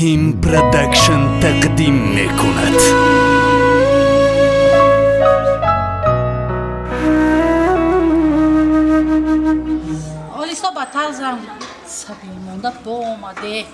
Раҳим Продакшн тақдим мекунад. Олисо ба тарзам сабил монда боомаде.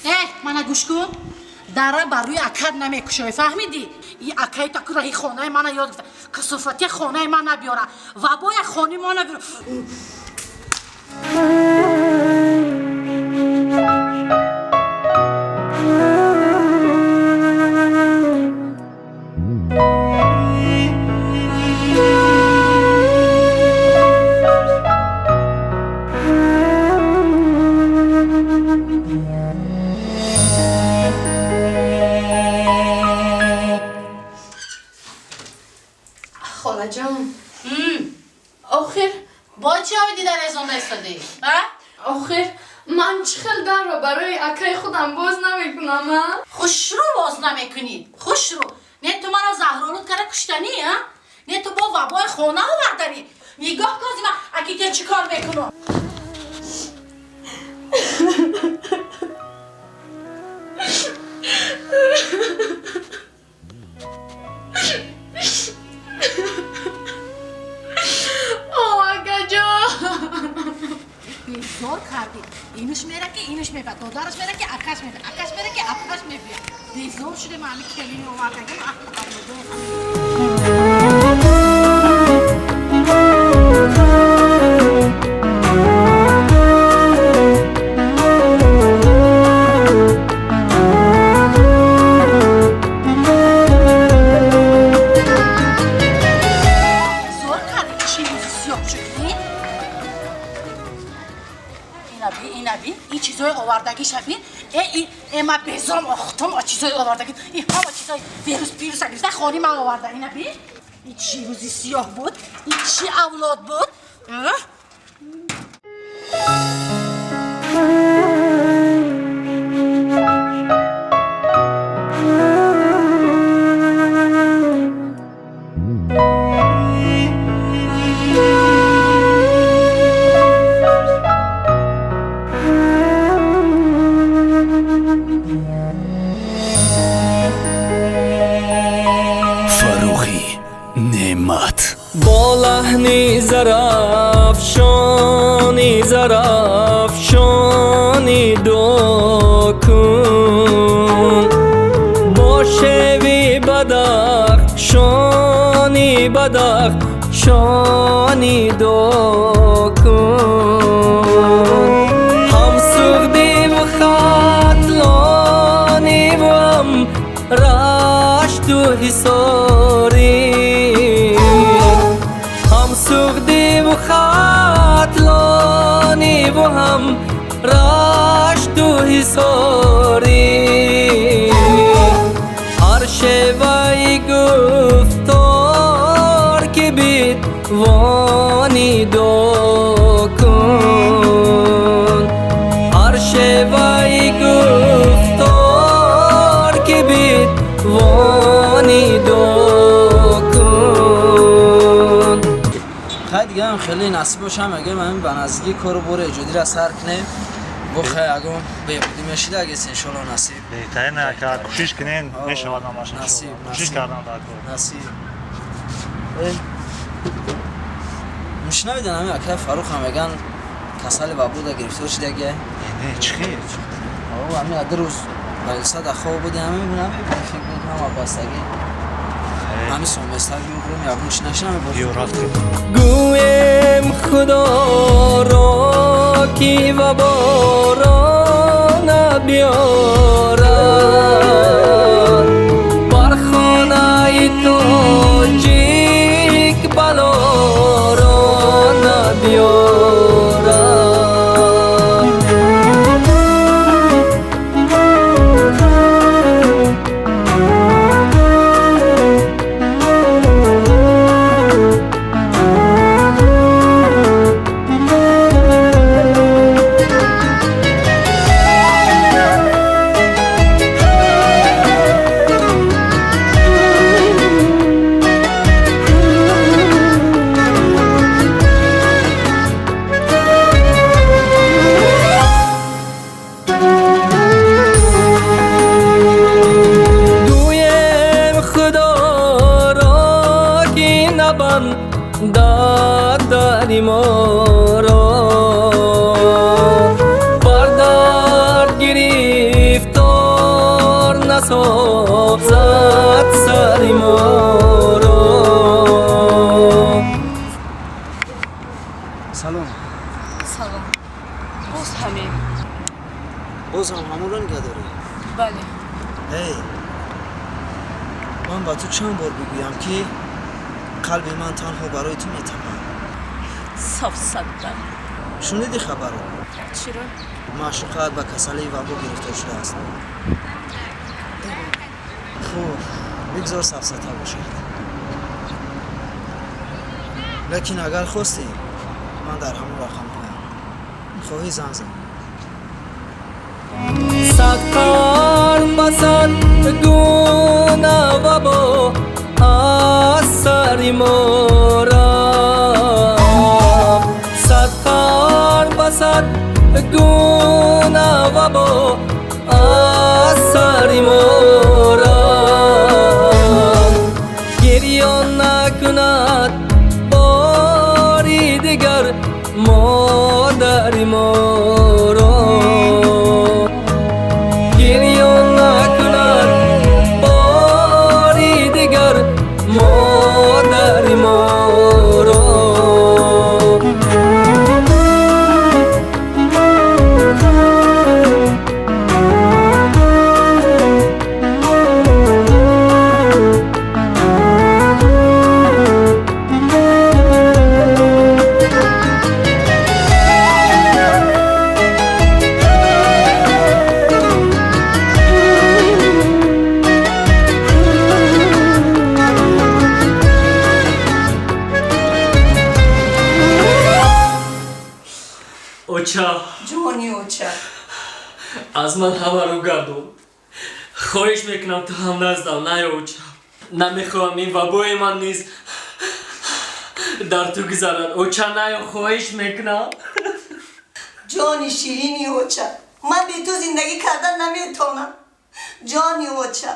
Э, мана гӯш кун, дара бар рӯи акат намекушоӣ, фаҳмидӣ? И акаи таку раҳи хонаи мана ёд гирифта, касофати хонаи ман набиёра, вабоя хони мо набиёра. Холаҷон, охир Бо чӣ оиди дар резонда истодӣ? Охир ман чӣ хел дарро барои акаи худам боз намекунам, а? Хушрӯ боз намекунӣ, хушрӯ. Не, ту маро заҳролуд карда куштанӣ, а? Не, ту бо вабои хона оварданӣ. Нигоҳ кун, ман аките чӣ кор мекунам. О, акаҷон! Безор кардӣ. Инаш мера, ки инаш мебиад, додараш мера, ки акаш мебиад, акаш мера, ки апаш мебиад. Безор шудем. Ҳами келини овардагим, аҳли авлодо. Зор кардӣ. Чӣ рӯзи сиёҳ шуд ин? Инаби, инаби, ин чизои овардагиша бин. Э, э, ма безорам, охтам чизои овардаги. Ин ҳама чизои вирус пируса гирифта хони ман оварда. Инаби, ин чӣ рӯзи сиёҳ буд, ин чӣ авлод буд? Фаррухӣ Неъмат. Бо лаҳни зарафшони, зарафшони докун, бо шеви бадахшони, бадахшони докун, ҳам суғдиву хатлониву, ҳам рашту ҳисорӣ, ҳам суғдиву хатлониву, ҳам рашту ҳисорӣ, ҳар шеваи гуфтор, ки битвони докун, ҳар шеваи гуфтор, ки битвони докун. Хай, дига ҳам хеле насиб бошам, агар ҳамин ба наздикӣ кору бори эҷодиро сар кунем, бо хай ягон беҳбудӣ мешида, агес, иншолло, насиб. Беҳтарин, ака, кӯшиш кунен, мешавад ҳамаш. Насиб. Кӯшиш Насиб. кардан дар кор. Насиб. Мешунавидан, ҳамин акай Фаррух ҳам меган касали вабода гирифтор шидаги. Не, чӣ хел? Ҳамин 2 рӯз балисада хоб буди, ҳамин фикр мекунам, бастагӣ ҳамин соместар биёрем, ягон чи нашинам. Биё, рафтем. Гӯем худоро, ки ваборо набиёрад бар хонаи тоҷик, балоро набиёрад. бандад дари моро бар дард гирифтор насозад сари моро. Салом. Салом. Боз ҳамин. Боз ҳам ҳамонро нигоҳ дорӣ? Бале. Эй, ман ба ту чанд бор бигӯям, ки қалби ман танҳо барои ту метапад. Сафсата. Шуниди хабарро? Чиро? Маъшуқаат ба касалии вабо гирифтор шудааст. Хуб, бигзор сафсата бошад. Лекин агар хостӣ, ман дар ҳамон рақамҳоям. Хоҳӣ занг зан. Сад қарн ба сад гуна вабо аз сари мо рафт. Сад қарн ба сад гуна вабо аз сари мо рафт. Гирён накунад бори дигар модари моро. Гирён накунад бори дигар модари моро. Оча. Ҷони оча. Аз ман ҳама рӯ гардон. Хоҳиш мекунам, ту ҳам наздам наё, оча. Намехоҳам ин вабои ман низ дар ту гузарад. Оча, наё, хоҳиш мекунам. Ҷони ширини оча, ман бе ту зиндагӣ кардан наметавонам. Ҷони оча,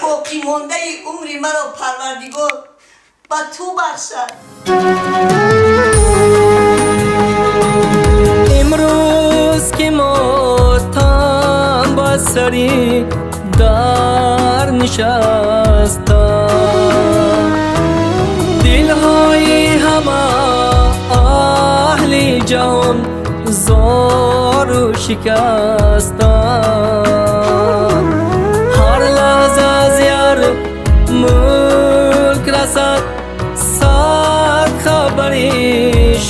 боқимондаи умри маро Парвардигор ба ту бахшад. Имрӯз ки мотам ба сари дар нишаста, дилҳои ҳама аҳли ҷаҳон зору шикаста. Ҳар лаҳза аз яр мулк расад сад хабари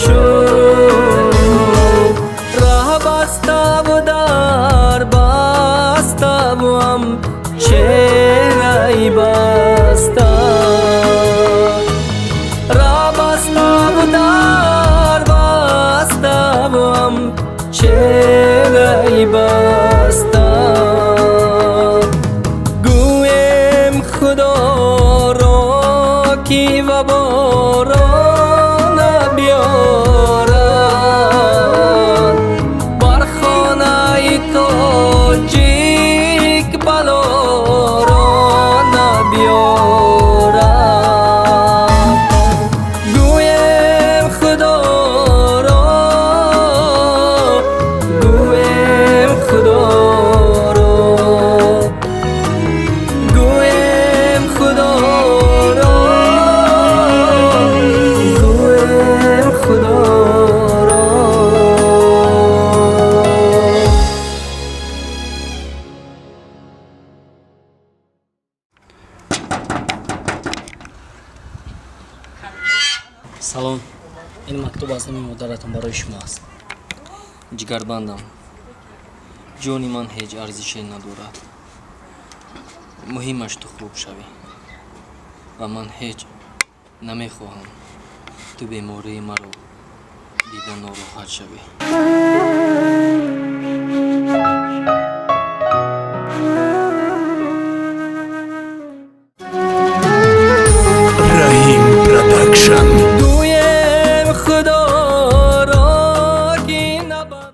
шуд. Раҳ баставу дар баставу ҳам чеҳраи баста. Раҳ баставу дар баставу ҳам чеҳраи баста. Гӯем Худоро, ки ваборо набиёрад бар хонаи тоҷик балоро набиёрад. Гӯем Худоро, гӯем Худоро, гӯем Худоро, гӯем Худоро. Салом. Ин мактуб аз номи модаратон барои шумо аст. Ҷигарбандам, ҷони ман ҳеҷ арзише надорад. Муҳимаш ту хуб шавӣ ва ман ҳеҷ намехоҳам ту бемории маро дида нороҳат шавӣ.